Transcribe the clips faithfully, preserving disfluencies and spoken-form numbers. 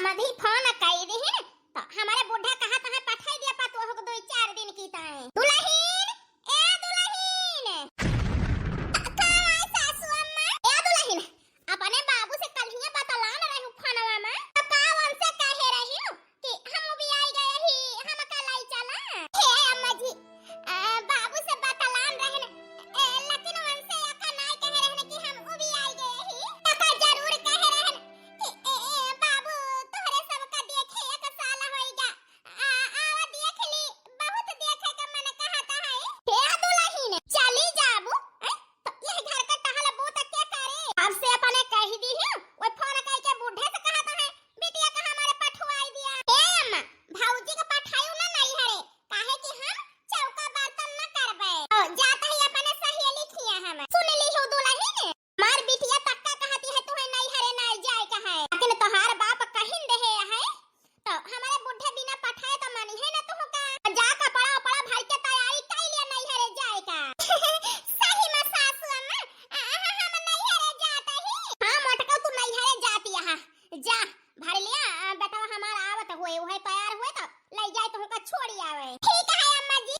अभी फोन कई दिहिन, तो हमरे बुढ़े कहत हैं पठाई दिया पतोह को दो चार दिन की ताई। दुलहिन, ए दुलहिन। का आई सासू अम्मा? ए दुलहिन, अपने बाबू से कल्हिया बतलान रही फोनवा में, तो का उनसे कहे रही कि हम उबियाई गए ही, हमका लाई चला। हे अम्मा जी, आ, बाबू से बतलान रहन, ए, लेकिन उनसे एका नाई कहे रहन कि हम उबियाई गए ही। एका जरूर कहे रहन कि, ए, ए, बाबू, तोहरे सबका देखे एक साल होइगा। आ, आवा देख ली, बहुत देखे का मन कहता है। हे दुलहिन, चली जाबू, हैं? तो यह घर का टहल बूत के करे? अब से अपने कह दी है, वो फोन करके बूढ़े से कहता है, बिटिया का हमारे पठवाई दिया। ए अम्मा, भौजी का पठायू ना नैहरे, काहे कि हम चौका बर्तन न करबे। ओ, जात ही अपने सहेली खिया हम। सुन ली हो दुलहिन, हमार बिटिया पक्का कहती है तुहे नैहरे ना जाए का है, लेकिन तोहार बाप कहिन दे है, तो हमारे बुढ़े बिना पठाए तो मनी है ना तुहका। जा कपड़ा उपड़ा भर के तैयारी कर लिया नैहरे जाए का। सही में सासू अम्मा, आ, हम नैहरे जात ही। हाँ मोटका, तू नैहरे जाती है, जा भर लिया। आ, बेटवा हमार आवत हुए, वह तैयार हुए तो ले जाए तुहका छोड़ी आवे। ठीक है अम्मा जी।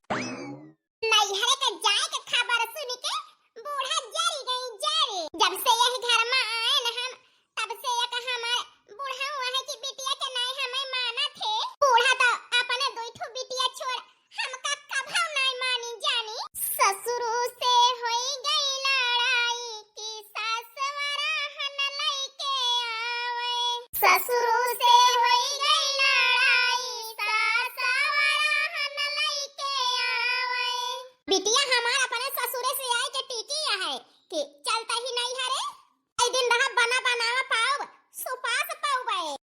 नैहरे के जाए के खबर सुन के बूढ़ा जरी गई जरी। जब से यही घर में आए न हम, तब से एक हमार बूढ़ा हुआ है कि बिटिया के नाई हमें माना थे। बूढ़ा तो अपने दुई ठो बिटिया छोड़ हमका कभौ नाई मानी जानी। ससुरो से होई गई लड़ाई कि सास वराहन लइके आवे। ससुरो से होई गई लड़ाई, सास वराहन लइके आवे। बिटिया हमार अपने ससुरे से आए के टीकी है कि चलता ही नैहरे, कई दिन रहा बना बनावा पाउब, सुपास पाउबे।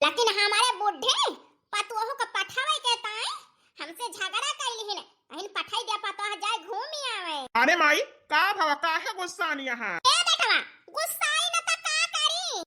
लेकिन हमारे बुढ़े पतोह का पठावे के ताई हमसे झगड़ा कैलिहिन, कहिन पठाई दे पतोह जाए घूमी आवे। अरे माई, का भवा, काहे गुस्सानी यहाँ? ए बेटवा, गुस्साई न त का करी?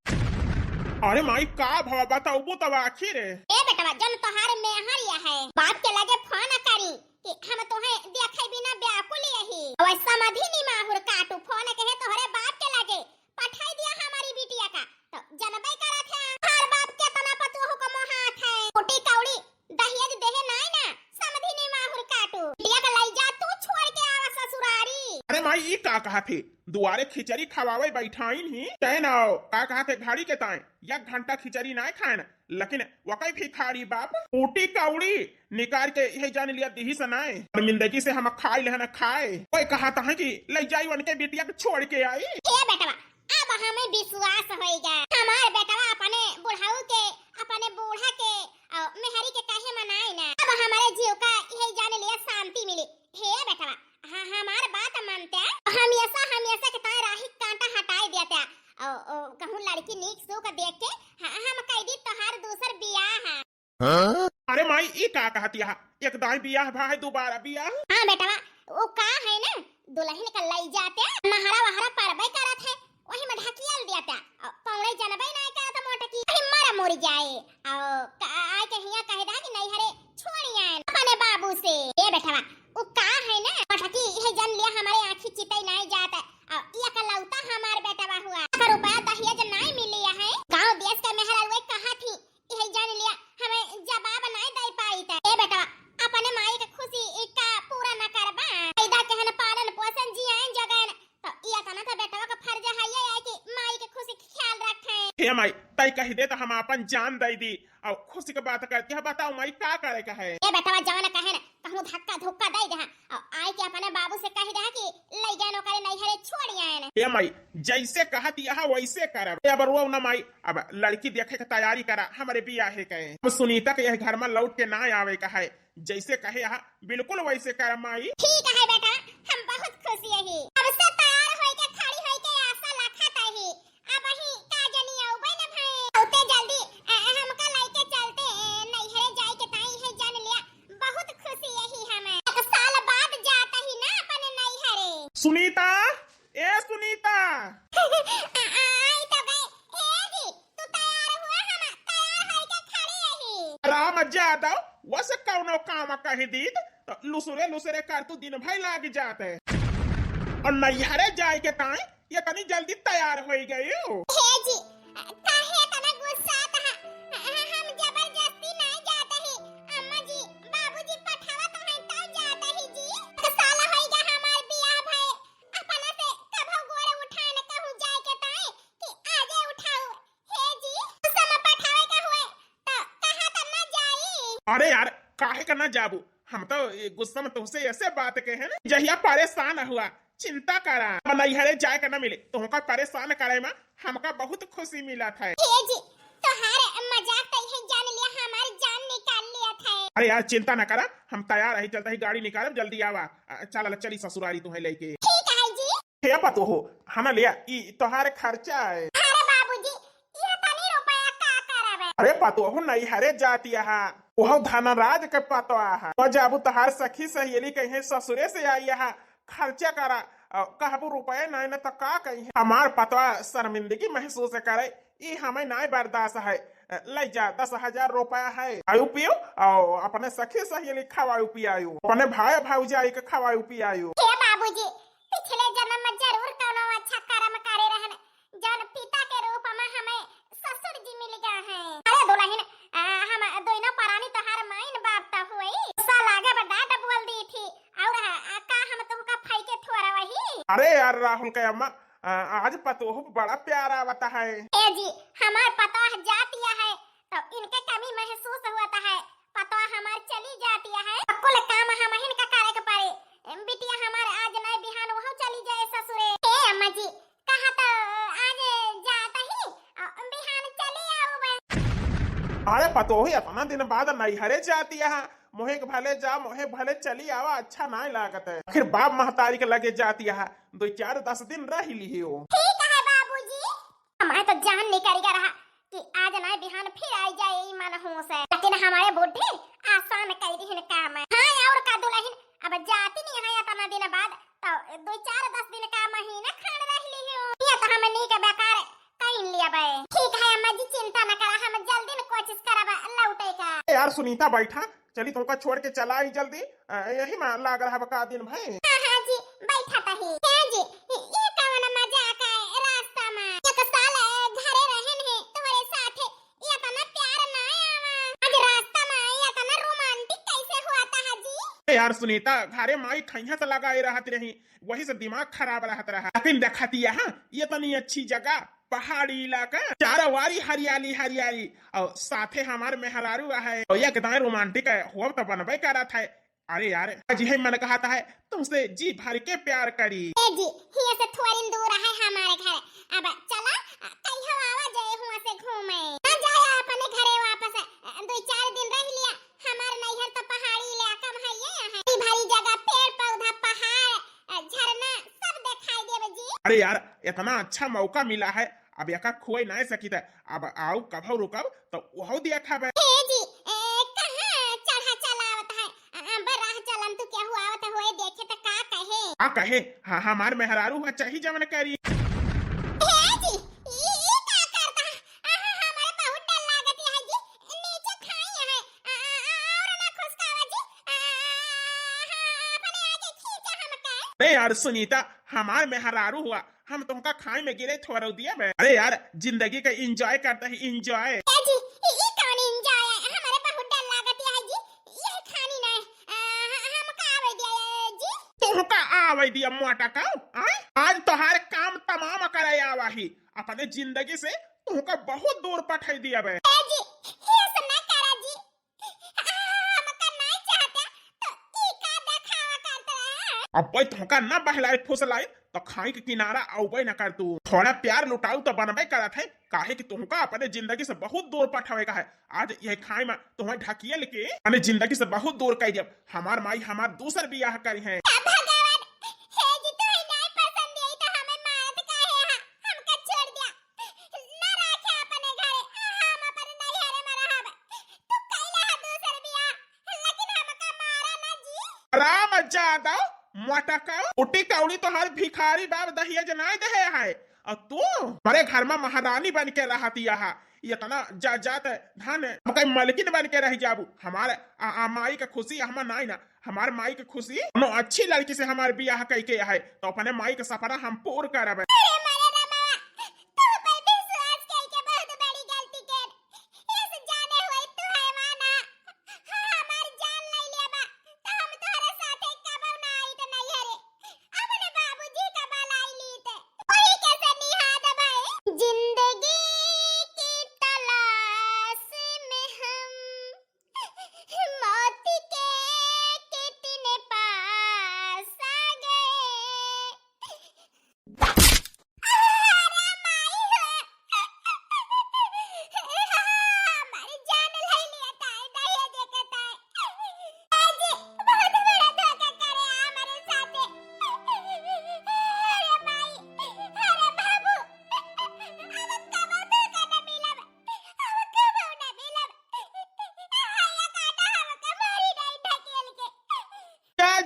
अरे माई, का भवा, बताउबू तब आखिर। ए बेटवा, जन तोहार मेहर यह है, बाप के लगे फोन करी कि हम तोहे देखे बिना व्याकुल यही। और समधी नी माहुर काटू, फोन कहे तोहरे बाप के लगे पठाई दिया हमारी बिटिया का, तो जनबे करत है, हर बाप केतना पतोह को मोहात है। कुटी कौड़ी दहेज देहे नाई ना, समधी नी माहुर काटू। बिटिया का लई जा तू छोड़ के आवा ससुरारी। अरे माई, ई का कहा थे? दुआरे खिचड़ी खवावे बैठाइन ही, चैन आओ, का कहा थे घड़ी के ताई, एक घंटा खिचड़ी नाई खाए ना, लेकिन वकई भिखारी बाप, कुटी कौड़ी निकाल के यही जान लिया दिही से नाई। शर्मिंदगी से हम खाए लेहन खाए। कोई कहा था कि ले जाई उनके बिटिया के छोड़ के आई। ए बेटवा, अब हमें विश्वास होइगा। हमार बेटवा अपने बुढ़ऊ के, अपने बूढ़ा के, अ, मेहरी के काहे मनाए ना। अब हमारे जीव का यही जान लिया शांति मिली। हे बेटवा, हाँ, हमार बात मानते, हमेशा, हमेशा के ताई राही कांटा हटाए देते। ओ, ओ, कहूँ लड़की नीक सूख देख के, हाँ, हम कह दी तोहार दूसर बियाह है। हाँ? अरे माई, ई का कहती है? एक दाई बियाह भा है, दोबारा बियाह? हाँ बेटवा, वो का है ना, दुलहिन का लई जाते, नहरा वहरा परबे करत है, वही में ढकियल दिया था। अ, पौड़े जनबे नाय करत मोटकी। अरे मर मुर जाए। अ, का-, आय के हिया कहे दा कि नैहरे छोड़ी आए अपने बाबू से। ए बेटवा, उ का है ना, मोटकी, इहे जन लिया हमारे आँखी चितई नाय जात। अ, इकलौता हमार बेटवा हुआ। अगर रुपया दहेज नाय मिली है, गाँव देश के मेहरारू कहा थी, इहे जान लिया, हमें जवाब नाय दे पाई त। ए बेटवा, अपने माई के खुशी इका पूरा न करबा? पैदा केहन, पालन पोषण, जियान जगन, तो इतना तो बेटवा का फर्ज है ये है कि माई के खुशी के ख्याल रखे। हे माई, तई कह दे तो हम अपन जान दे दी। और खुशी के बात करती है, बताओ माई, का करे का है? ए बेटवा, जवन कहे न, कहूँ धक्का धुक्का दे दे, हाँ। और आए के अपने बाबू से कह दे कि ले गए ओकरे नैहरे छोड़ आए न। ए माई, जैसे कहत यहाँ वैसे करब। ए, अब रोओ ना माई, अब लड़की देखे के तैयारी करा, हमरे बियाहे के। अब सुनीता के यह घर में लौट के ना आवे का है, जैसे कहे यहाँ बिल्कुल वैसे करब माई। ठीक है बेटा, हम बहुत खुश यही। अब से तैयार होई के खड़ी होई के आशा लखत ही। अब ही का जनी आउबे न भाई। बहुते जल्दी, अ, हमका लइके चलते, अ, नैहरे जाए के ताई है जन लिया। बहुत खुशी यही हमें। एक साल बाद जात ही ना अपने नैहरे। सुनीता, ए सुनीता। आ, आई तो गए। ए जी, तू तैयार हुआ? हम तैयार होई के खड़ी यही। राम जादव, वस कौनो काम कह दीत, तो लुसुरे लुसुरे कर तू दिन भर लाग जाते। और नैहरे जाए के ताई ये तनी जल्दी तैयार होई गई। हे जी, काहे इतना गुस्सा था? अरे यार, काहे का ना जाबू? हम तो ये गुस्सा में तुमसे ऐसे बात कहे हैं ना, जहिया परेशान हुआ, चिंता करा, अब नैहरे जाए का ना मिले, तुमका परेशान करे में हमका बहुत खुशी मिलत है। ए जी, तोहार मजाक तो ये जान लिया, हमार जान निकाल लिया था। अरे यार, चिंता ना करा, हम तैयार है, चलता ही गाड़ी निकालब, जल्दी आवा। अ, चला, चली ससुरारी तुम्हें लेके। ठीक है जी। हे पतोहो, हना लिया, ई तोहार खर्चा है। अरे बाबूजी, ये तनी रुपया का करबे? अरे पतोहो, नैहरे जाती है, ओहो धनराज के पतवा है। वह जाबू तोहार सखी सहेली कहीं ससुरे से आई है, खर्चा करा, अ, कहबू रुपया नहीं न तो का कही। हमार पतवा शर्मिंदगी महसूस करे, ई हमें नाय बर्दाश्त है। अ, ले जा, दस हजार रुपया है, आयु पियो, और अपने सखी सहेली खवायु पियायु, अपने भाई भौजाई के खवायु पियायु। हे बाबूजी, पिछले जन्म में जरूर कौनो अच्छा कर्म करे रहन, जौन पिता के रूप में हमें ससुर जी मिल गए हैं। अरे दुल्हन, आ, हम दोनों परानी तोहार माइन बाप त हुई। गुस्सा लागे बा, डांट बोल दी थी। और आ, आ, का हम तुमका फाई के थोड़ा वही? अरे यार राहुल के अम्मा, आ, आज पतोह बड़ा प्यार आवता है। ए जी, हमार पतोह जातिया है, तो इनके कमी महसूस होता है। पतोह हमार चली जातिया है, तो कुल काम हम इनका करे के पड़े। बिटिया हमार आज नहीं बिहान वहू चली जाए ससुरे। ए अम्मा जी, कहा तो आज जाता ही, आ, बिहान चली आऊबे। अरे पतोही, इतना दिन बाद नैहरे जाती है, मोहे के भले जा, मोहे भले चली आवा, अच्छा नाय लागत है। आखिर बाप महतारी के लगे जाती है, दो चार दस दिन रह लिहियो। ठीक है बाबूजी। हमारे तो जान निकल गया रहा कि आज ना बिहान फिर आई जाए ई मन हो से, लेकिन हमारे बूढ़े आसान कर दिहिन काम। हाँ, और का दुल्हन, अब जाती नहीं है इतना दिन बाद, तो दो चार दस दिन का महीना खान रह लिहियो। ये तो हम नीक बेकार कइन लिया बे। ठीक है अम्मा जी, चिंता न करा, हम जल्दी न कोशिश करब लौटे का। ए यार सुनीता, बैठा, चली तुमका छोड़ के चला आई जल्दी। अ, यही में लाग रहा बका दिन भर। हाँ, हाँ जी, बैठा तही। क्या जी, ये कौन मजाक है रास्ता में? एक साल, अ, घरे रहन है तुम्हारे साथ, ये इतना प्यार ना आवा। आज रास्ता में ये इतना रोमांटिक कैसे हुआ था जी? ए यार सुनीता, घरे माई खैहा से लगाए रहत रही, वही से दिमाग खराब रहत रहा। लेकिन देखती यहाँ, ये इतनी अच्छी जगह, पहाड़ी इलाका, चारों वारी हरियाली हरियाली, और साथे हमार मेहरारू है, और ये कितना रोमांटिक है, हो तो बनबे करत है। अरे यार, आज यही मन कहता है तुमसे जी भर के प्यार करी। ए जी, हिया से थोड़ी दूर है हमारे घर, अब चला, कहियो आवा जाए हुआ से घूमे। ना जाए अपने घरे वापस, दो चार दिन रह लिया, हमार नैहर तो पहाड़ी इलाका में है, ये है हरी भरी जगह, पेड़ पौधा, पहाड़, झरना, सब दिखाई देवे जी। अरे यार, इतना अच्छा मौका मिला है, अब एका खोए नाय सकित है। अब आऊ कभौ रुकब तो वहौ दिया खाबे। हे जी, ए, कहाँ चढ़ा चलावत है? अब राह चलन तू केहू आवत होए देखे त का कहे? का कहे? हाँ, हमार मेहरारू है, चाही जवन करी। हे जी, ई, ई का करता है? आहा, हमारे बहुत डर लागत है जी। नीचे खाई है। आ, आ, आ, और ना खुसकावा जी। आ, आ, आ, आ, अपने आगे खींचा हमका। अरे यार सुनीता, हमार मेहरारू हुआ, हम तुमका खाई में गिरे थोड़ा दिया बे। अरे यार, जिंदगी का enjoy करता है, enjoy। ए जी, ई, ई कौन enjoy है? हमारे बहुत डर लागत है जी। ये खानी नहीं। आ, ह-, हमका आवे दिया, ए, जी। तुमका आवे दिया मोटा का? आय? आज तोहार काम तमाम करे आवा ही। अपने जिंदगी से तुमका बहुत दूर पठाई दिया बे। ए जी, ये सब ना करा जी। हमका नहीं चाहता, तो ई का देखावा करत रहा? अब भाई तुमका ना बहलाई फुसलाई, तो खाई के किनारा आउबे न कर तू। थोड़ा प्यार लुटाऊ तो बनबे करत है, काहे कि तुमका अपने जिंदगी से बहुत दूर पठावे का है। आज यह खाई में तुम्हें ढकियल के अपने जिंदगी से बहुत दूर कर दिया। हमार माई हमार दूसर बियाह करी है। हे भगवान, हे जी, तू ही नहीं पसंद आई तो हमें मारत काहे है? हमका छोड़ दिया। ना राखे अपने घरे, हम अपने नैहरे में रहब। तू कैला है दूसर बियाह, लेकिन हमका मारा ना जी। राम जादव, मोटका, उटी कौड़ी तोहार भिखारी बाप दहेज नाय देहे है। और तू हमारे घर में महारानी बन के रहती है, इतना जायदाद धन, अब कहीं मलकिन बन के रह जाबू। हमारे आ, आ, माई के खुशी हम नाय ना, हमार माई के खुशी कोनो अच्छी लड़की से हमार बियाह कई के है, तो अपने माई के सपना हम पूर करब। अरे मारे रामा, तू पर विश्वास कई के बहुत बड़ी गलती के। इस जाने हुए तू हैवाना, हाँ, हमार जान ले लेबा, तो हम तोहरे साथे कबो ना आइत नैहरे। अपने बाबूजी का बलाई लीत, वही के सनिहा दबाए। जिंदगी की तलाश में हम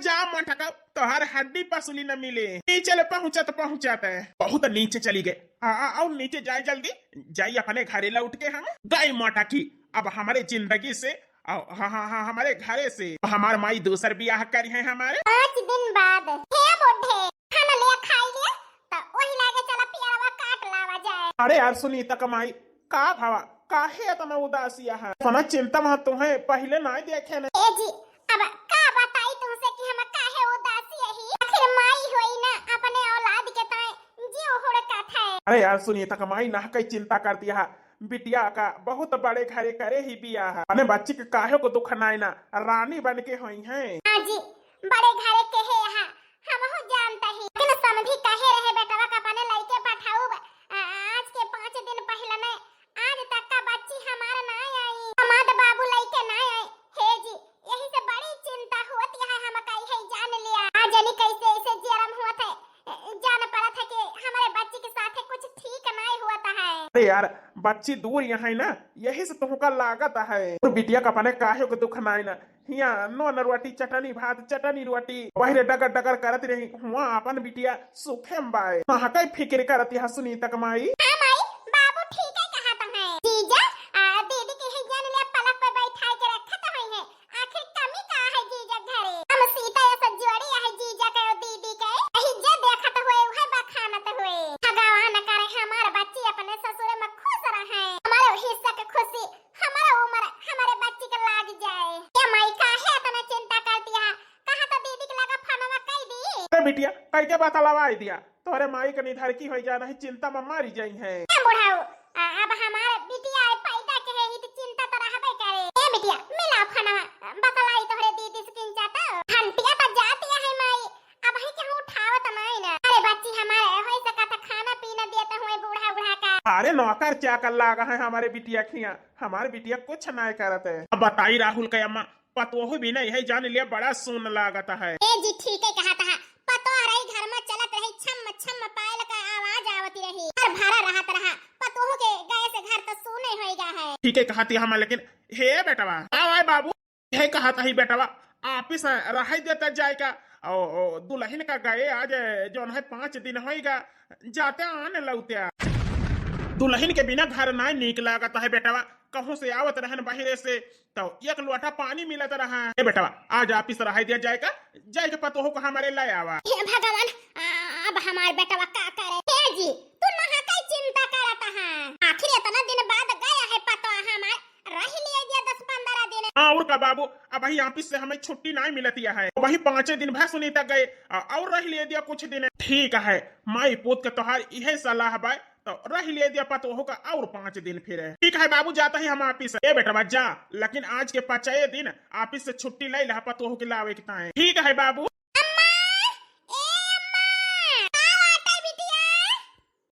जा मोटका, तोहर हड्डी पसुली न मिले। नीचे ले पहुँचत पहुँचत बहुत नीचे चली गए। आ, आ, और नीचे जाए जल्दी, जाई अपने घरे लौट के हम। गई मोटकी, अब हमारे जिंदगी से, आ, हाँ, हाँ, हाँ, हमारे घरे से हमार माई दूसर बियाह करी है हमारे। पाँच दिन बाद, हे बूढ़े, खाना ले खाई ले, त वही लागे चला पियरवा काट लावा जाए। अरे यार सुनीता क माई, का भवा, काहे इतना उदासी है? इतना चिंता में तुम्हें पहले ना देखे ने। ए जी, अब का बताई तुमसे कि हम काहे उदासी यही? आखिर माई होई ना, अपने औलाद के ताए जीव हुड़कत है। अरे यार सुनीता क माई, ना कई चिंता करती है, बिटिया का बहुत बड़े घरे करे ही बियाह है। अपने बच्ची के काहे को दुख नाई ना, रानी बन के होई है। हाँ जी, बड़े घरे के है यहाँ, हमहू जानता ही, लेकिन समधी कहे रहे बेटवा का अपने लइके पठाउब। आ, आज के पाँच दिन पहिले ने आज तक का बच्ची हमार ना आई, हमार बाबू लइके ना आए। हे जी, यही से बड़ी चिंता होत है हमका, है जान लिया। आ जनी कैसे ऐसे जरम होत है, जान पड़त है कि हमारे बच्ची के साथे कुछ ठीक नहीं होत है। अरे यार, बच्ची दूर यहाँ है ना, यही से तुमका लागत है। और बिटिया का अपने काहे को दुख नाई ना, हियाँ नून रोटी, चटनी भात, चटनी रोटी, बहिरे डगर डगर करत रही, हुआँ अपन बिटिया सुखे में बाए। महकई फिकिर करत यहाँ सुनीता क माई। हाँ माई, बाबू ठीक है कहत हैं। जीजा, आ, दीदी के है जान ले पलक पे बैठाए के रखत होई है। आखिर कमी का है जीजा घरे? हम सीता ऐसा जोड़ी है जीजा के और दीदी के। यही जे देखत हुए, वह बखानत हुए। भगवान करे हमार बच्ची अपने ससुर में खुश रहे। हमारे हिस्सा के खुशी हमारा उम्र हमारे बच्ची के लाग जाए। ए माई, काहे इतना चिंता करती है? कहा तो दीदी के लगा फोनवा कई दी। अरे बिटिया, कई के बात लवाई दिया। तोहरे माई के निधरकी होई जा, नहीं चिंता में मारी जाई है। ए बुढ़ाऊ, आ, अब हमारे बिटिया पैदा के है, ही तो चिंता तो रहबे करे। ए बिटिया, मिला फोनवा, बतलाई तोहरे दीदी से किंचा तो। घंटिया तो जाती है माई, अब ही केहू उठावत नहीं ना। अरे बच्ची हमारे, होई सका था खाना पीना देता हुए बूढ़ा बूढ़ा का। अरे नौकर चाकर लागा है हमारे बिटिया खिया, हमारे बिटिया कुछ नहीं करत है। अब बताई राहुल के अम्मा, पतोहू भी नहीं है, जान लिया बड़ा सुन लागत है। ए जी, ठीक है कहत है, पतोह रही घर में चलत रही छम छम पायल का आवाज आवती रही, घर भरा रहत रहा, पतोहू के गए से घर तो सुने होइगा है। ठीक है कहत है हम, लेकिन हे बेटवा, आव आए बाबू, हे कहत ही बेटवा, ऑफिस रह देता जाए का, ओ, ओ, दुल्हन का गए आज जौन है पाँच दिन होइगा, जाते आने लौटे। दुल्हन के बिना घर ना नीक लागत है बेटवा, कहूँ से आवत रहन बहिरे से तो एक लोटा पानी मिलत रहा। ए बेटवा, आज ऑफिस रह दिया जाए का, जाए के पतोहू को हमारे ले आवा। हे भगवान, आ, अब हमार बेटवा का करे? हे जी, तू नहा कई चिंता करत है? आखिर इतना दिन बाद गया है पतोह हमार, रह लिए दिया दस पन्द्रह दिन। हाँ, और का बाबू, अब वही ऑफिस से हमें छुट्टी नहीं मिलती है, वही पाँचे दिन भर सुनीता गए, आ, और रह लिए दिया कुछ दिन। ठीक है, माई पूत के तोहार इहे सलाह बा, तो रह लिए दिया पतोहू का और पाँच दिन फिर। ठीक है बाबू, जाता ही हम ऑफिस से। ए बेटवा जा, लेकिन आज के पाँचे दिन ऑफिस से छुट्टी ले ला पतोहू के लावे के ताए। ठीक है बाबू। अम्मा, ए अम्मा, का बात है बिटिया?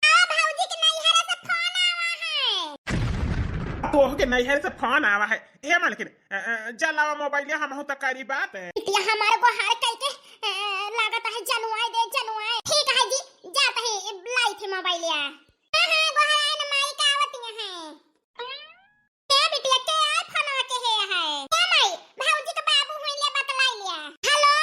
आ भौजी के नैहर से फोन आवा है। तोह के नैहर से फोन आवा है। हे मालकिन, अ, अ, जा लावा मोबाइल, हमहू त करी बात। बिटिया हमार गोहार कई के, अ, लागत है जनुआई दे, जनुआई। ठीक है जी, जात है, लाई थी मोबाइल या। हाँ, हाँ, गोहार आइन माई का आवत है। ए बिटिया, के आए फोनवा के हे है? ए माई, भौजी के बाबू हुई ले बतलाई लिया। हेलो?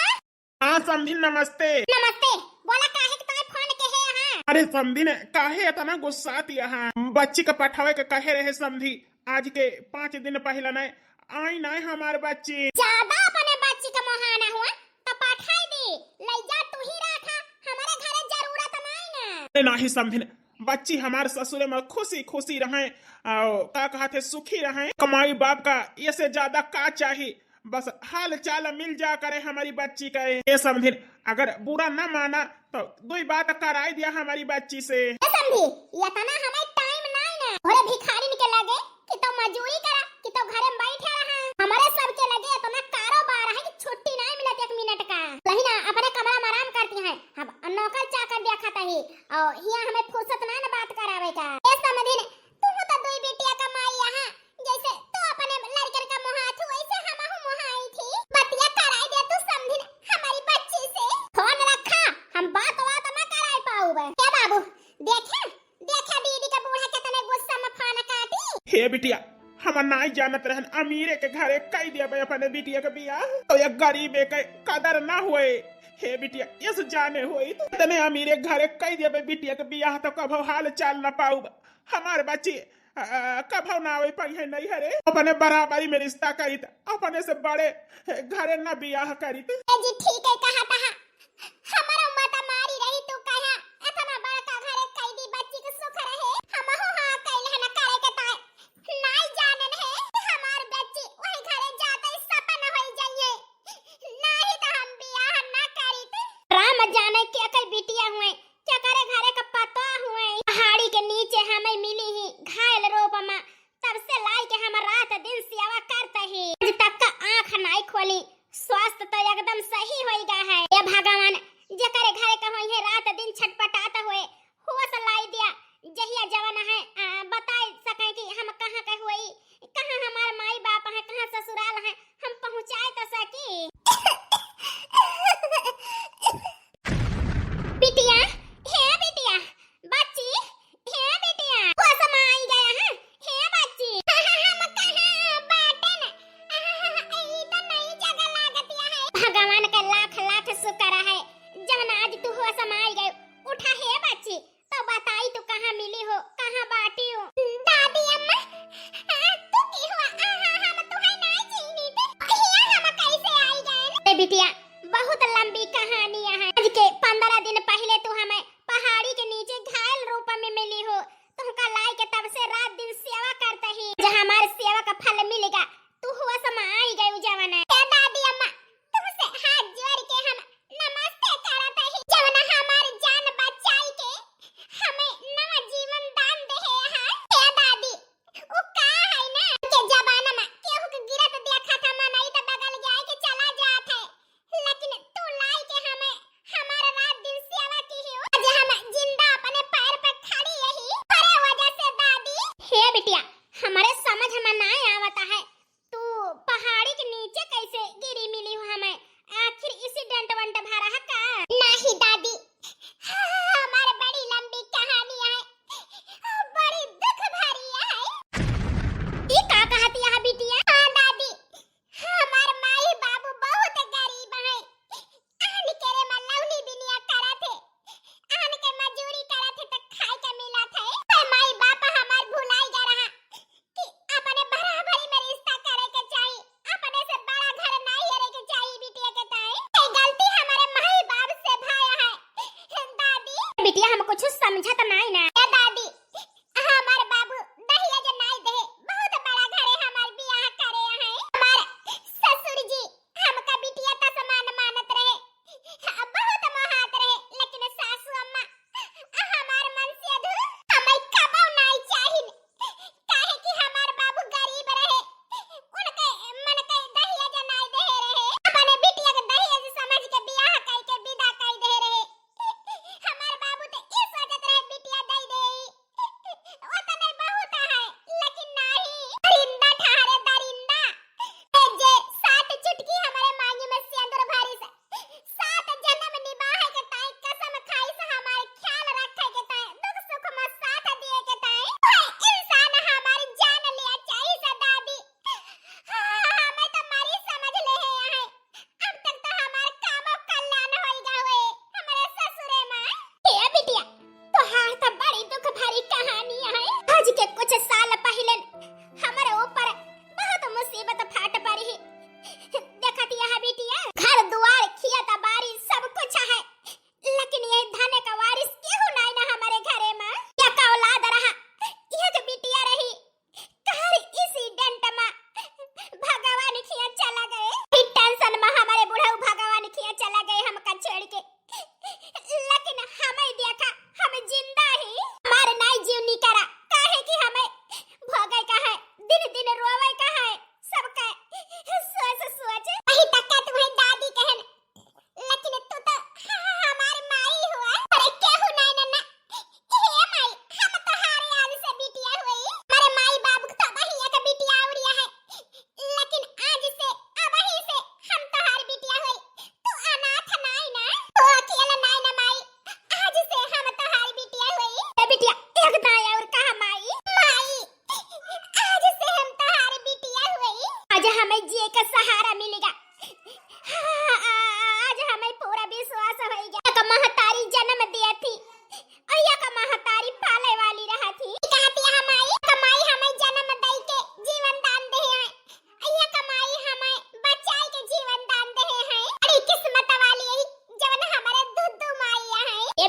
हाँ समधिन, नमस्ते। नमस्ते। बोला, काहे के तोहे फोन के हे यहाँ? अरे समधिन, काहे इतना गुस्सात यहाँ? बच्ची के पठावे के कहे रहे समधी, आज के पाँच दिन पहले नहीं आई नहीं हमार बच्ची। ज्यादा अपने बच्ची के मोहाना हुआ तो पठाई दी, ले जा तू ही रखा, हमारे घरे जरूरत नहीं ना। अरे नहीं समधिन, बच्ची हमार ससुरे में खुशी खुशी रहे, और का कहत है सुखी रहे, कमाई बाप का ये से ज्यादा का चाही? बस हाल चाल मिल जा करे हमारी बच्ची का। ए समधिन, अगर बुरा ना माना तो दुई बात कराई दिया हमारी बच्ची से। ए समधी, इतना हमें टाइम नाई ना। घरे भिखारिन के लगे कि तो मजूरी करा कि तो घरे में बैठे रहा। हमारे सब के लगे इतना कारोबार है कि छुट्टी नाई मिलत एक मिनट का। वही ना अपने कमरा में आराम करती हैं, हम नौकर चाकर देखत ही और हिया हमें फुर्सत ना न बात करावे का। ए समधिन, तू तो दुई बिटिया का माई यहाँ, जैसे तू अपने लड़कन का मोहात हूँ, वैसे हमहू मोहाई थी। बतिया कराई दे तू समधिन हमारी बच्ची से। फोन रखा, हम बात वात ना कराई पाऊबे। ए बाबू, देखे, देखे दीदी का बूढ़ा कितने गुस्सा में फोन काटी। हे बिटिया, हम नाई जानत रहन, अमीरे के घरे कई देबे अपने बिटिया के बियाह, तो ये गरीबे के कदर ना होए। हे बिटिया, यस जाने होइत, इतने अमीरे घरे कई देबे बिटिया के बियाह, तो कभो हाल चाल ना पाउब। हमार बच्ची, आ, कभो ना आवे पाई है नैहरे, अपने बराबरी में रिश्ता करित, अपने से बड़े घरे ना बियाह करित। ए जी, ठीक है कहा तहा। हमरो मत मारी रही तू कहा, इतना बड़का घरे कैदी बच्ची के सुख रहे, हमहू हाँ कैले है ना करे के ताय। नाई जानन है, हमार बच्ची वही घरे जाते ही सपन होई जाइए। नाही तो हम बियाह ना करित। राम जाने के कई बिटिया हुए, के करे घरे का पता हुए। पहाड़ी के नीचे हमें मिली ही घायल रूप मा, तब से लाई के हम रात दिन सेवा करते ही। आज तक का आँख नाई खोली, स्वास्थ्य तो एकदम सही होई गा है। हे भगवान, जेकरे घरे का होई है रात दिन छटपटात हुए, होश लाई दिया, जहिया जवन है, आ, बताई सके कि हम कहाँ के होई, कहाँ हमार माई बाप है, कहाँ ससुराल है, हम पहुँचाए तो सकी। बिटिया, हे बिटिया, बच्ची, हे बिटिया, होश मा आई गया है, हे बच्ची। हम कहाँ बाटेन? ई तो नई जगह लागतिया है। भगवान का लाख लाख शुक्र है, जवन आज तू होश मा आई गई। उठा हे बच्ची, तो बताई तू कहाँ मिली हो, कहाँ बाटी हो? दादी अम्मा, आ, तू की हुआ? आ, हम तुहै ना चीन्हित। हिया हम कैसे आई गए? ए बिटिया, बहुत लंबी कहानी है। आज के पंद्रह दिन पहले तू हमें पहाड़ी के नीचे घायल रूप में मिली हो, तुमका लाई के तब से रात दिन सेवा करते ही। आज हमार सेवा का फल मिलेगा, तू होश मा आई गई जवन है। ए दादी अम्मा, तुमसे हाथ जोड़ के हम नमस्ते करत ही, जवन हमार जान बचाई के हमें नवा जीवन दान देहे है। ए दादी, उ का है ना, के जमाना में केहू के गिरत देखा था मनई तो बगल जाए के चला जात है, लेकिन तू लाई के हमें हमार रात दिन सेवा की हो। आज हम जिंदा अपने पैर पे खड़ी यही तोरे वजह से दादी। हे बिटिया, हमारे समझ में ना आवता है, तू पहाड़ी के नीचे कैसे गिरी मिली हो हमें? आखिर accident वेंट भरा है का? नाही दादी, हमार बड़ी लंबी कहानी है, बड़ी दुख भरी है। ई का कहत यहाँ बिटिया? हाँ दादी, हमार माई बाबू बहुत गरीब है, आन के रे मलौनी बिनिया करत है, आन के मजूरी करत है तो खाए के मिलत है। माई बाप हमार भुलाई जा रहा कि अपने बराबरी में रिश्ता करे के चाही, अपने से बड़ा घर नाई हेरे के चाही बिटिया के ताई। ये गलती हमारे माई बाप से भया है। दादी। बिटिया, हम कुछ समझत नाई ना। ए दादी, हमार बाबू दहेज नाई दे, बहुत बड़ा घरे हमार बियाह करे हैं। हमार ससुर जी हमका बिटिया त समान मानत रहे, बहुत मोहात रहे, लेकिन सासू अम्मा हमार मन से अधू हमें कबो नाई चाहिन, काहे कि हमार बाबू गरीब रहे, उनके मन के दहेज नाई दे रहे, अपने बिटिया के दहेज समझ के बियाह कई के विदा कई दे रहे। हमार बाबू तो ई सोचत रहे बिटिया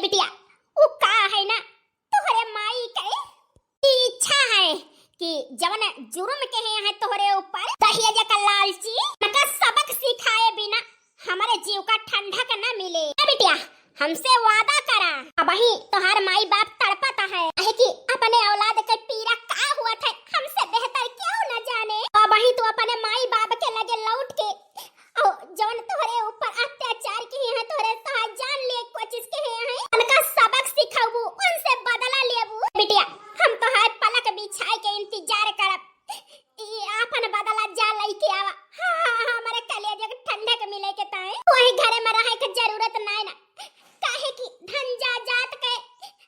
बिटिया, उ का है ना, तोहरे माई के इच्छा है कि जवन जुर्म किहे हैं तोहरे ऊपर, दहेज का लालची, उनका सबक सिखाए बिना हमरे जीव का ठंडक न मिले। ए बिटिया, हमसे वादा करा, अबही तोहार माई बाप तड़पत है, काहे कि अपने औलाद के पीरा का हुआ था, हमसे बेहतर क्यों न जाने। अबही तू अपने माई बाप के लगे लौट के, और जवन तोहरे ऊपर अत्याचार किहे हैं, तोहरे साथ जान लिए कोशिश किहे हैं, उनका सबक सिखाबू, उनसे बदला लेबू। बिटिया, हम तोहार पलक बिछाए के इंतजार करब। ई आपन बदला जा लइके आवा। हाँ, हाँ, हाँ, हमरे कलेजे के ठंडक मिले के ताई वही घरे में रहे के जरूरत नाय ना, काहे कि धन जायदाद के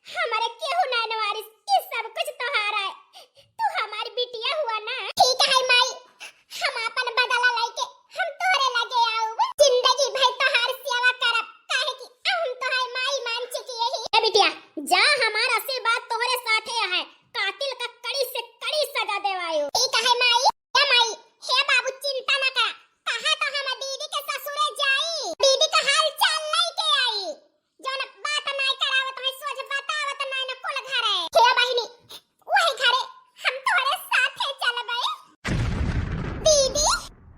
हमरे केहू नाय न वारिस। ई सब कुछ तोहार है, तू हमार बिटिया हुआ ना। ठीक है माई, हम आपन बदला लइके हम तोहरे लगे आउब। जिंदगी भर तोहार सेवा करब, काहे कि अब हम तोहार माई मान चुकी ही। ए बिटिया, जा, हमार आशीर्वाद तोहरे साथे है। कातिल का कड़ी से कड़ी सजा देवायो। ठीक है माई। ए माई, हे बाबू, चिंता न करा। कहा तो हम दीदी के ससुरे जाई, दीदी का हाल चाल लइके आई। जौन बात नाय करावत है, सोच बतावत नाय न कुल घरे। हे बहिनी, वही घरे हम तोहरे साथे चलबे। दीदी।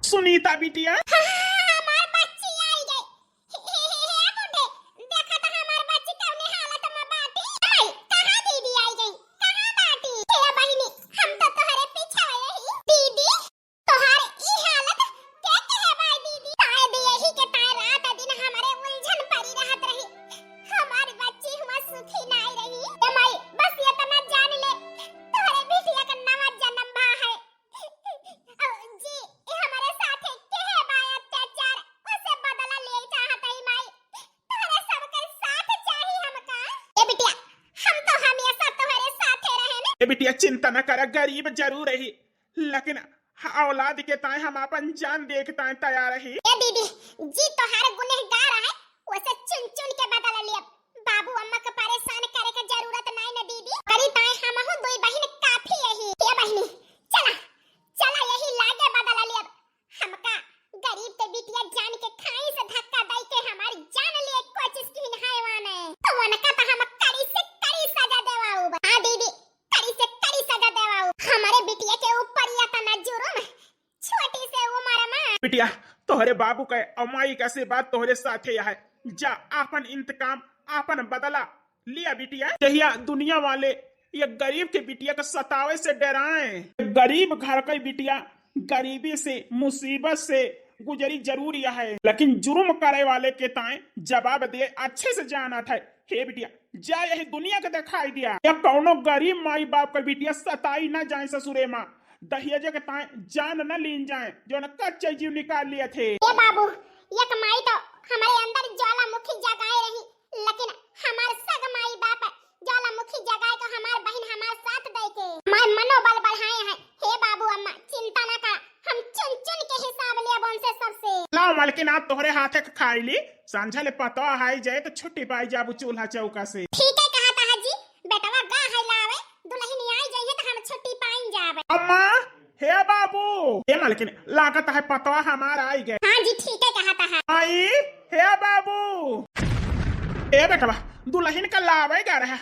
सुनीता बिटिया। हाँ, हाँ, हाँ, हमार बच्ची आई गई। हे, हे, हे, हे, बुड्ढे, देखा तो हमार बच्ची कौने हालत में बाटी। आई, कहाँ दीदी आई गई? कहाँ बाटी? हे बहिनी, हम तो तोहरे पीछे रही। दीदी, तोहार ई हालत के कहे बाय दीदी? शायद यही के ताय रात दिन हमरे उलझन पड़ी रहत रही। हमार बच्ची हुआ सुखी नाय रही। ए माई, बस इतना जान ले, तोहरे बिटिया का नवा जन्म भा है। और जी, ये हमारे साथे केहे बाय अत्याचार, उसे बदला ले चाहत है माई। तोहरे सबके साथ चाही हमका। ए बिटिया, हम तो हमेशा तोहरे साथे रहे ना। ए बिटिया, चिंता न करा, गरीब जरूर रही, लेकिन औलाद के ताय हम आपन जान दे के ताय तैयार रही। ए दीदी, जी तोहार गुनहगार है, उसे चुन चुन के बदला लिया। बाबू अम्मा के परेशान करे के जरूरत नाय न दीदी। करी ताय हमहू दुई बहिन काफी यही। ए बहिनी, चला, चला यही लागे बदला लिया। हमका गरीब के बिटिया जान के खाई से धक्का दई के हमार जान लिए कोशिश किहिन हैवान है। तो उनका तो हम कड़ी से कड़ी सजा देवाउब। हाँ दीदी, कड़ी से कड़ी सजा देवाउब। हमारे बिटिया के ऊपर इतना जुर्म, छोटी से उम्र में। बिटिया, तोहरे बाबू के और माई के आशीर्वाद तोहरे साथे है। जा, आपन इंतकाम, आपन बदला लिया बिटिया। जहिया दुनिया वाले ये गरीब के बिटिया के सतावे से डराएं, गरीब घर के बिटिया गरीबी से, मुसीबत से गुजरी जरूर यह है, लेकिन जुर्म करे वाले के ताय जवाब दे अच्छे से जानत है। हे बिटिया, जा यही दुनिया के दिखाई दिया, या कौनो गरीब माई बाप के बिटिया सताई ना जाए ससुरे माँ, दहेजे के ताय जान न लीन जाए, जौन कच्चे जीव निकाल लिए थे। ए बाबू, एक माई तो हमारे अंदर ज्वालामुखी जगाए रही, लेकिन हमार सग माई बाप ज्वालामुखी जगाए के हमार बहिन हमार साथ दे के हमार मनोबल बढ़ाए हैं। हे बाबू अम्मा, चिंता ना करा, हम चुन चुन के हिसाब लेब उनसे सबसे। लाओ मालकिन, आज तोहरे हाथे के खाई ली, सांझा ले पतवा हाई जाए तो छुट्टी पाई जाबू चूल्हा चौका से। ठीक है कहत है जी, बेटवा गा है लावे, दुलहिन आई जाइए तो हम छुट्टी पाइन जाबे। अम्मा, हे बाबू, हे मालकिन, लागत है पतवा हमार आई गए। हाँ जी, ठीक है कहत है। आई, हे बाबू, ए बेटवा, दुलहिन का लावे गा रहा,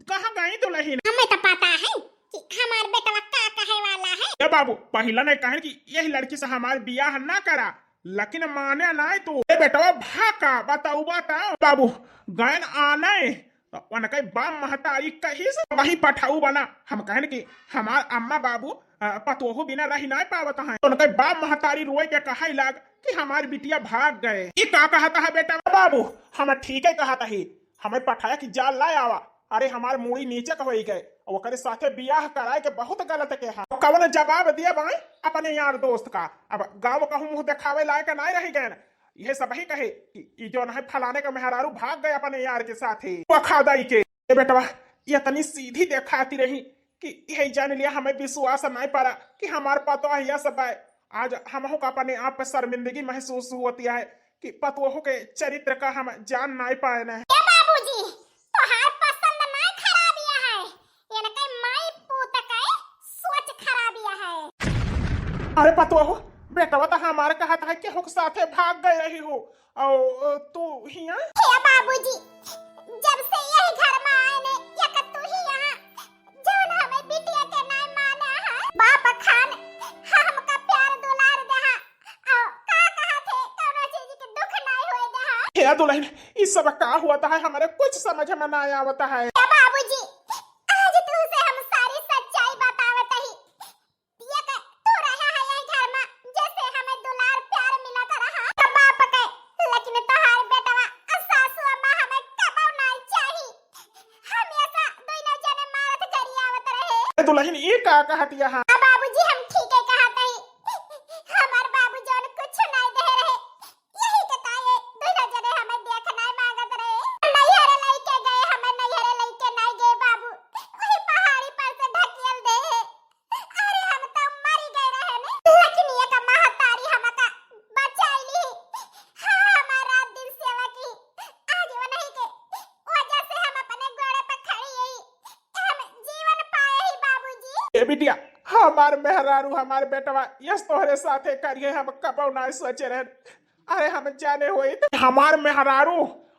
कहाँ गई दुलहिन? हमें तो पता है कि हमार बेटवा का कहे वाला है। ए बाबू, पहिला नहीं कहन कि यही लड़की से हमार बियाह ना करा, लेकिन माने नाय तू। ए बेटवा, भाका, बताऊ, बताऊ। बाबू, गयन आने, तो उनके बाप महतारी कहिस वही पठाऊ बना। हम कहन कि हमार अम्मा बाबू, अ, पतोहू बिना रही नाय पावत हैं। तो उनके बाप महतारी रोए के कहे लाग कि हमार बिटिया भाग गए। ई का कहत है बेटा? बाबू, हम ठीक है कहत ही, हमें पठाया कि जा ला आवा। अरे, हमार मूड़ी नीचे के होई गए, ओकरे साथे बियाह कराए के बहुत गलत के हा। कवन जवाब दिए बाई अपने यार दोस्त का? अब गाँव कहूँ मुँह देखावे लायक नाय रही गए। यह सब ही कहे कि ई जौन है फलाने का मेहरारू भाग गए अपने यार के साथे। वो खा दाई के। ए बेटवा, ये इतनी सीधी देखाती रही कि यही जान लिया हमें विश्वास नाय पड़ा कि हमार पतोह यह सब है। आज हमहू का अपने आप पे शर्मिंदगी महसूस होती है कि पतोह के चरित्र का हम जान नाय पाए न। ए बाबूजी, तोहार पसंद नाय खराबिया है, इनके माई पूत के सोच खराबिया है। अरे पतोह, बेटवा तो हमार कहत है कि हुक साथे भाग गए रही हो, और तू हिया? हे बाबूजी, जब से ये ए घर में आए ने, या का तू ही यहाँ, जौन हमें बिटिया के नाई माने है। बाप खान हमका प्यार दुलार दे हा, और का कहा थे, कौनो चीज के दुख नाई होए दे हा। हे दुल्हन, ई सब का हुआ है, हमारे कुछ समझ में ना आवता है। ए बाबूजी, आज तुमसे हम सारी सच्चाई बतावत ही। ये के तू रहा है यही घर में, जैसे हमें दुलार प्यार मिलत रहा। तो बाप के, लेकिन तोहार बेटवा और सासू अम्मा हमें कबो नाई चाही। हमेशा दोनों जने मारत गरियावत रहे। ए दुल्हन, ई का कहत यहाँ? आ बाबूजी, हम ठीक है कहत हई। हमार बाबू जौन कुछ नाई दे रहे, यही के ताए दोनों जने हमें देख नाई मांगत रहे। नैहरे लइके गए, हमें नैहरे लइके नाई गए बाबू। वही पहाड़ी पर से ढकेल दे। अरे हम तो मरी गए रहे ने, लेकिन ये का महतारी हमका बचाई ली। हाँ, हमार रात दिन सेवा की। आज वो नहीं के वजह से हम अपने गोड़े पे खड़ी हई। हम जीवन पाए ही बाबूजी। ए बिटिया, हमार मेहरारू, हमार बेटवा, यस तोहरे साथे करिए, हम कबो ना सोचे रहे। अरे हम जाने होई त हमार मेहरारू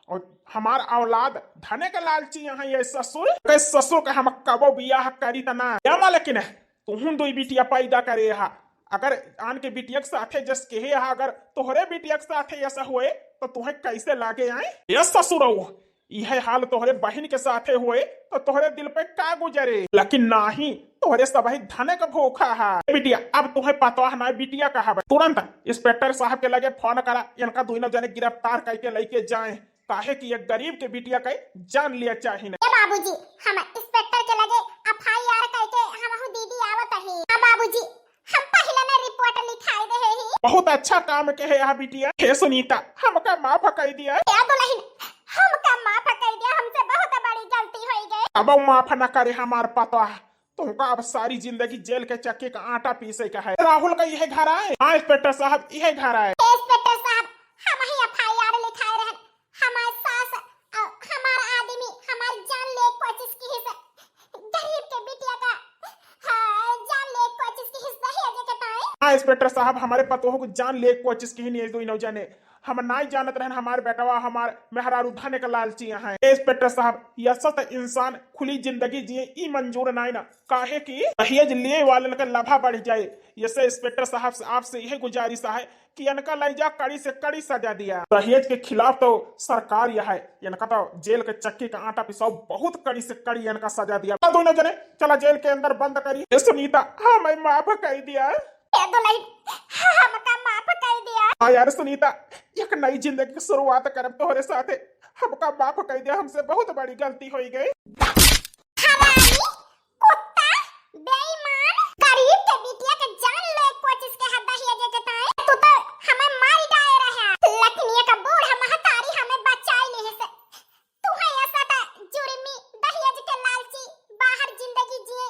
और हमार औलाद धने के लालची यहाँ ये ससुर के, ससुर के हम कबो बियाह करी त ना। या मालकिन, तुहूं दुई बिटिया पैदा करे हा, अगर आन के बिटिया के साथे जस केहे हा, अगर तोहरे बिटिया के साथे ऐसा होए तो तुहे कैसे लागे आए? ये ससुरऊ, इहे हाल तोहरे बहिन के साथे होए तो तोहरे दिल पे का गुजरे? लेकिन नाही, तोहरे सबही धने का भूखा है। ए बिटिया, अब तोहे पतवाह ना बिटिया कहावे। तुरंत इंस्पेक्टर साहब के लगे फोन करा, इनका दोनों जने गिरफ्तार करके लेके जाए, काहे कि एक गरीब के बिटिया के जान लिया चाहिए। ए बाबूजी, हम इंस्पेक्टर के लगे एफ आई आर करके हमहू दीदी आवत ही। हाँ बाबूजी, हम पहिले ने रिपोर्ट लिखाई दे ही। बहुत अच्छा काम के है यहाँ बिटिया। हे सुनीता, हमका माफ कर दिया। ए दुल्हन, हमका माफ कर दिया, हमसे बहुत बड़ी गलती हो गई। अब माफ न करे हमार पतवाह, तुमका अब सारी जिंदगी जेल के चक्की का आटा पीसे का है। राहुल का यह घर आए? हाँ इंस्पेक्टर साहब, यह घर आए। ए इंस्पेक्टर साहब, हम ही एफ आई आर लिखाए रहन, हमार सास, अ, हमार आदमी, हमार जान ले कोशिश की है, गरीब के बिटिया का, हाँ, जान ले कोशिश की है, दहेज के ताए। हाँ इंस्पेक्टर साहब, हमारे पतोह को जान ले कोशिश की नहीं है, दोनों जने। हम नाई जानत रहन हमार बेटवा, हमार मेहरारू धने का लालची हैं। ए इंस्पेक्टर साहब, यह सत इंसान खुली जिंदगी जिए, ई मंजूर नाई ना, काहे कि दहेज लिए वालन का लभा बढ़ जाए। यसे इंस्पेक्टर साहब से, आपसे यह गुजारिश है कि इनका लई जा कड़ी से कड़ी सजा दिया। दहेज के खिलाफ तो सरकार यह है, इनका तो जेल के चक्की का आटा पिसाओ, बहुत कड़ी से कड़ी इनका सजा दिया। चला दोनों जने, चला जेल के अंदर बंद करी। ए सुनीता, हमें माफ कर दिया। ए दुल्हन, हमका माफ कर दिया। हाँ यार सुनीता, एक नई जिंदगी की शुरुआत करब तोहरे साथे। हमका माफ कर दिया, हमसे बहुत बड़ी गलती हो गई। हरामी, कुत्ता, बेईमान, गरीब के बिटिया के जान ले कोशिश के हद दहिया जे के ताए। तू तो हमें मार डाले रहा, लेकिन एक बूढ़ महतारी हमें बचाई लेहे से। तू है ऐसा ता जुर्मी, दहेज के लालची, बाहर जिंदगी जिए।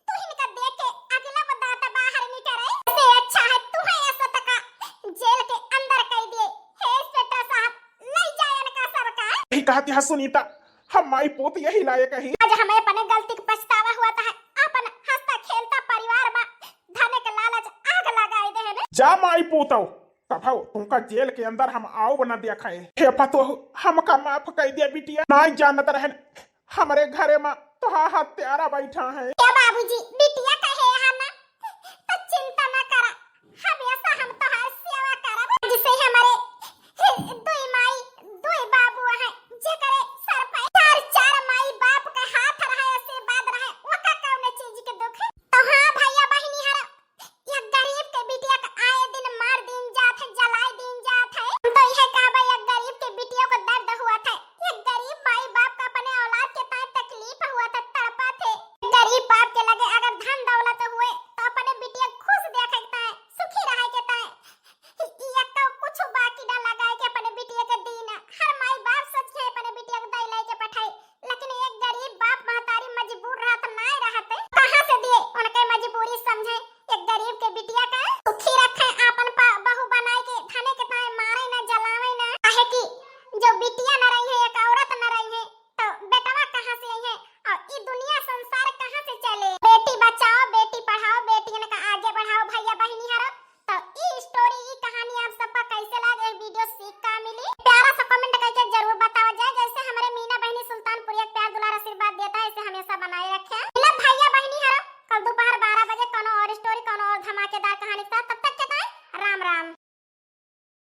तू इनका देख के अगला वो दांत बाहर निकले। इससे अच्छा है तू है ऐसा तका जेल के अंदर कर दिए। हे इंस्पेक्टर साहब, ले जाए इनका सबका। यही कहती है सुनीता, हम माई पूत यही लायक ही। आज हमें अपने गलती का पछतावा हुआ था, अपन हंसता खेलता परिवार में धने के लालच आग लगाए दे है। जा माई पूतो, कभौ तुमका जेल के अंदर हम आउब न देखे। हे पतोह, हमका माफ कर दिया बिटिया, नाई जानत रहन हमरे घरे में तोहार हत्यारा बैठा है। ए बाबूजी, बिटिया कहे है ना, तो चिंता न करा, हमेशा हम तोहार सेवा करब। जिसे हमारे दुई माई, दुई बाबू है, जेकरे सर पे चार, चार माई बाप के हाथ रहे, आशीर्वाद रहे, ओका कौन चीज के दुख है? तो हाँ भैया बहिनी हर, एक गरीब के बिटिया के आए दिन मार दीन जात है, जलाए दीन जात है। हम तो यह कहबे, एक गरीब के बिटिया को दर्द हुआ था, एक गरीब माई बाप का अपने औलाद के ताए तकलीफ हुआ था, तड़पा थे। गरीब बाप के लगे अगर धन दौलत हुए तो अपने बिटिया खुश देखे के ताए, सुखी रहे के ताए, ये तो कुछ बाकी ना लगाए के अपने बिटिया के दीन। हर माई बाप सोच के अपने बिटिया के दई लाई के पठाई, लेकिन एक गरीब बाप महतारी मजबूर रहत नाय रहत, कहाँ से दिए? उनके मजबूरी समझे, एक गरीब के बिटिया का सुखी रखे, आपन प-, बहू बनाए के धने के ताए मारे ना, जलावे ना। काहे कि जो बिटिया न रही है, एक औरत न रही है, तो बेटवा कहाँ से आई है? और ई दुनिया संसार कहाँ से चले? बेटी बचाओ, बेटी पढ़ाओ, बेटियन का आगे बढ़ाओ भैया बहिनी हरो। तो ई स्टोरी, ई कहानी आप सबका कैसे लागे, वीडियो सीख का मिली? प्यारा सा कमेंट करके जरूर बतावा जाए। जैसे हमरे मीना बहिनी सुल्तानपुर story कौनो और धमाकेदार कहानी के साथ, तब तक के ताई राम राम।